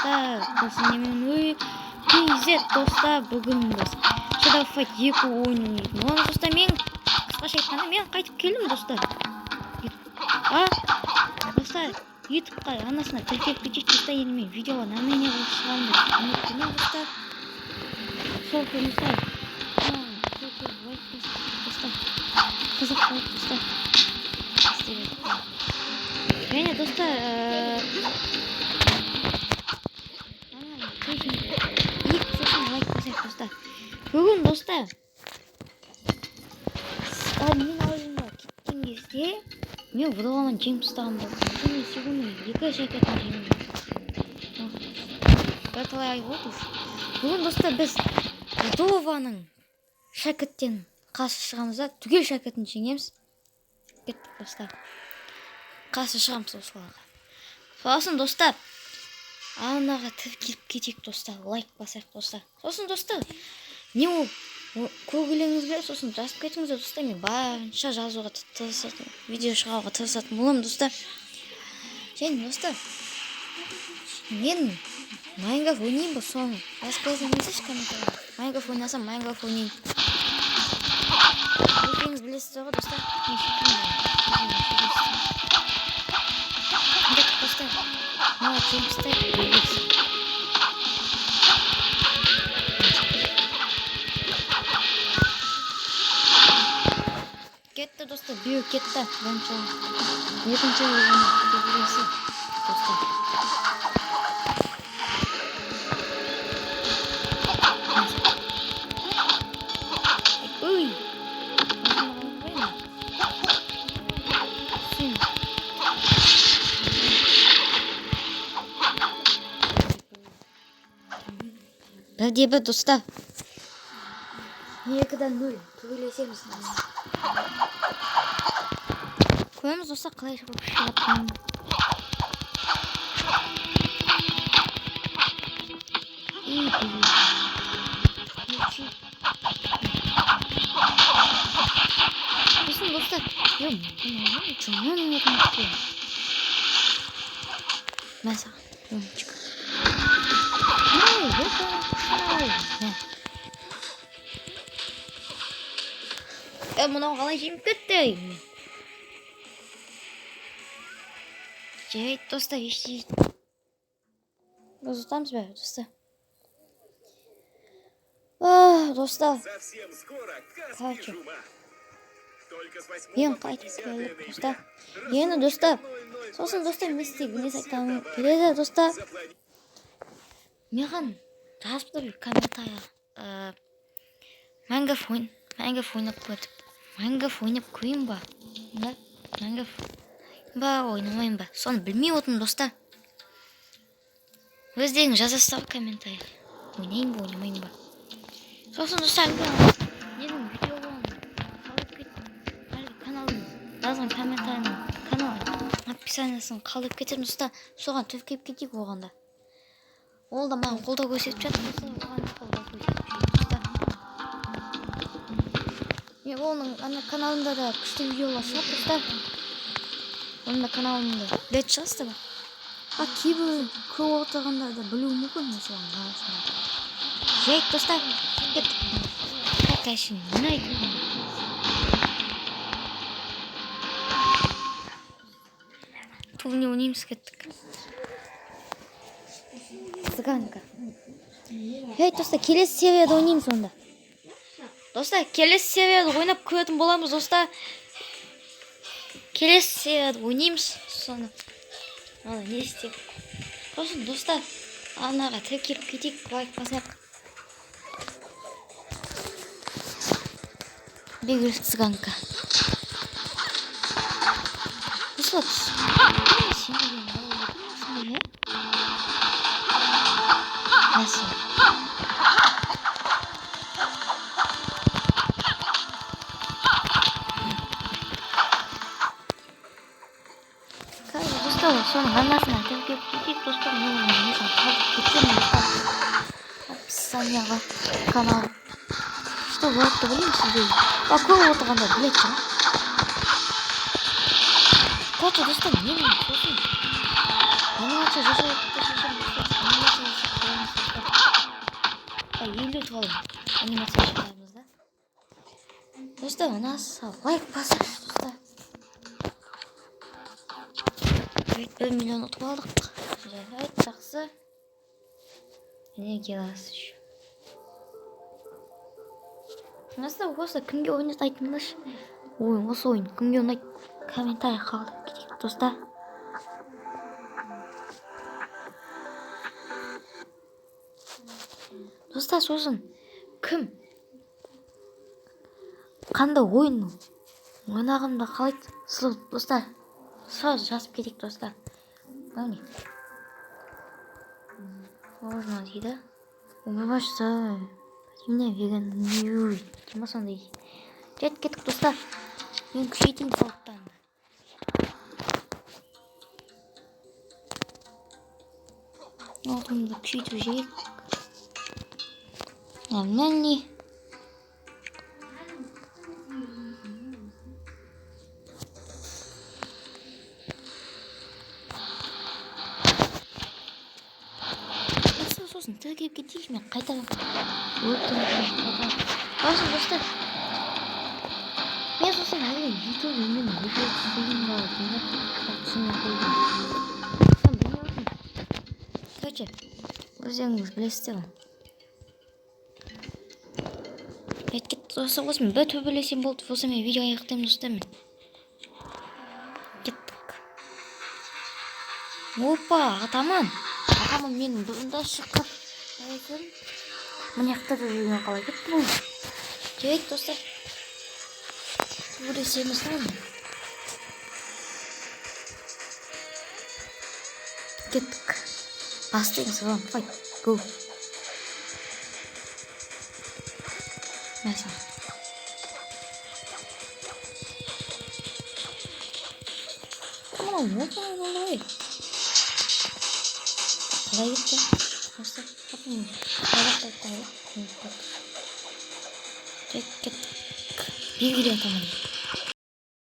Достар, мен ой KZ, достар, бүгін біз Shadow Fight 2 ойын ойнайтын боламыз, достар. Мен қысқаша айтқанда, мен қайтып келдім, достар. А, достар, ютубқа анасына тіркеліп кетейік, достар. Енді мен видеоға нормально қылып шығамын деп үміттенемін, достар. Сол күні, достар, лайк достар, қызық болды, достар. Және, достар, екі сосын лайк басайық, достар. Бүгін, достар, мен ойынға кеткен кезде мен вдовамен жеңіп тастаған болатынмын. Және сегодня екі шәкіртін жеңіп бірталай ай болды уже. Бүгін, достар, біз вдованың шәкірттен қарсы шығамыз да, түгел шәкіртін жеңеміз. Кеттік, достар, қарсы шығамыз осыларға. Сосын, достар, анаға тіркеліп кетейік, достар, лайк басайық, достар. Сосын, достар, не ол көргілеріңіз келсе, сосын жазып кетіңіздер, достар. Мен барынша жазуға тырысатын, видео шығаруға тырысатын боламын, достар. Және, достар, мен Майнкрафт ойнайын ба, соны жазып кетіңіздерші комментарийға. Майнкрафт ойнасам, Майнкрафт ойнайын. Өздеріңіз білесіздер ғой, достар, мен шетелден. Достар, мына жеңіп тастайық. Кетті, достар, біреу кетті. Бірінші, екінші төбелесі, достар. Ой, сен бірде бір, достар, 2-0 төбелесеміз. Көреміз, достар, қалай болып шығатынын. И блин. Сосын, достар, жаман ойнайтын. Мә саған, умничка. Ой, это мынау қалай жеңіп кетті? Жарайды, достар, ештеңе. Біз ұтамыз бәрі, достар. Достар. Совсем скоро Каспий Короче. Жума. Только с 8 Мен по қайтып 10 келдік, ноября. достар. Енді, достар, сосын, достар, мен сізге не айтқым келеді, достар. Заплани- Маған жазып тұр комментарий, Майнкрафт ойын, Майнкрафт ойнап көр деп. Майнкрафт ойнап көрейін ба? Да? Майнкрафт ба, ойнамайын ба? Соны білмей отырмын, достар. Өздерің жазасыздар ғой комментарий. Ойнайын ба, ойнамайын ба? Сосын, достар, менің видеоларым қалдырып кет, әлгі каналдың жазған комментарийін, канал описаниясын қалдырып кетемін, достар. Соған тіркеліп кетейік оған да. Ол да маған қолдау көрсетіп жатыр, достар, оған да қолдау көрсетіп жүрейік, достар. Мен оның ана каналында да күшті видеолар шығады, достар. Оның да каналында білетін шығарсыздар ба? А кейбір көріп отырғандар да білуі мүмкін осыған арасында. Жарайды, достар, кеттік. Так, әшейін ойнайық. Турнир ойнаймыз, кеттік. Цыганка. Ей, достар, келесі серияда ойнаймыз онда. Достар, келесі серияда ойнап көретін боламыз, достар. Келесі серияда ойнаймыз соны. Ана не істеп. Сосын, достар, анаға тіркеліп кетейік, лайк басайық. Бегер цыганка. Осылай сен деген бала иә? Мәселен. Қазір, достар, соның арнасына тіркеліп кетейік, достар. Мен несін қалдырып кетемін, достар. Описанияға канал. Что болады деп ойлаймын сіздер. А көріп отырғандар білетін шығар. Короче, достар, мен сосын Анимация жасап шешемін, достар. Анимация жасап қоямыз, достар. 50 ұтып алдым. Анимация жасаймыз да. Достар, ұнаса лайк басыңыз, достар. Evet, 1 миллион ұтып алдық. Жарайды, жақсы. Энергияласы еще. Достар, осы кімге ойнайды, айтыңдаршы. Ойын, осы ойын кімге ұнайды? Комментарий қалдырып кетейік, достар. Достар, сосын кім қандай ойын ойнағанымды қалайды, сол достар, сразу жазып кетейік, достар. Мынау не? Можно дейді. Ойбай, не веган дей ма сондай. Жарайды, кеттік, достар. Мен күшейтейін пауктарымды. Алтынды күшейтіп жіберейік. Мына не? Достар, сосын тіркеліп кетейінші, мен қайтадан өттім, қайтадан. Сосын, достар, мен сосын әлгі ютуб мен видео түсірейін ба деймін, түсірмей қойдым. Мен білмей. Короче, өздеріңіз білесіздер ғой. Кетті, достар, осымен бір төбелесем болды, сосын мен видео аяқтаймын, достар, мен. Кеттік. Опа, атаман. Атаман менің бұрында шыққан. Мына жақта да жүрген қалай кетті бұл? Жарайды, достар. Төбелесеміз ғой. Кеттік. Бастаймыз, вам, fight, go. Мәсен. Мынау оп-оңай болды ғой. Қалай кетті? Осы, кеттік. Белгілі атаман.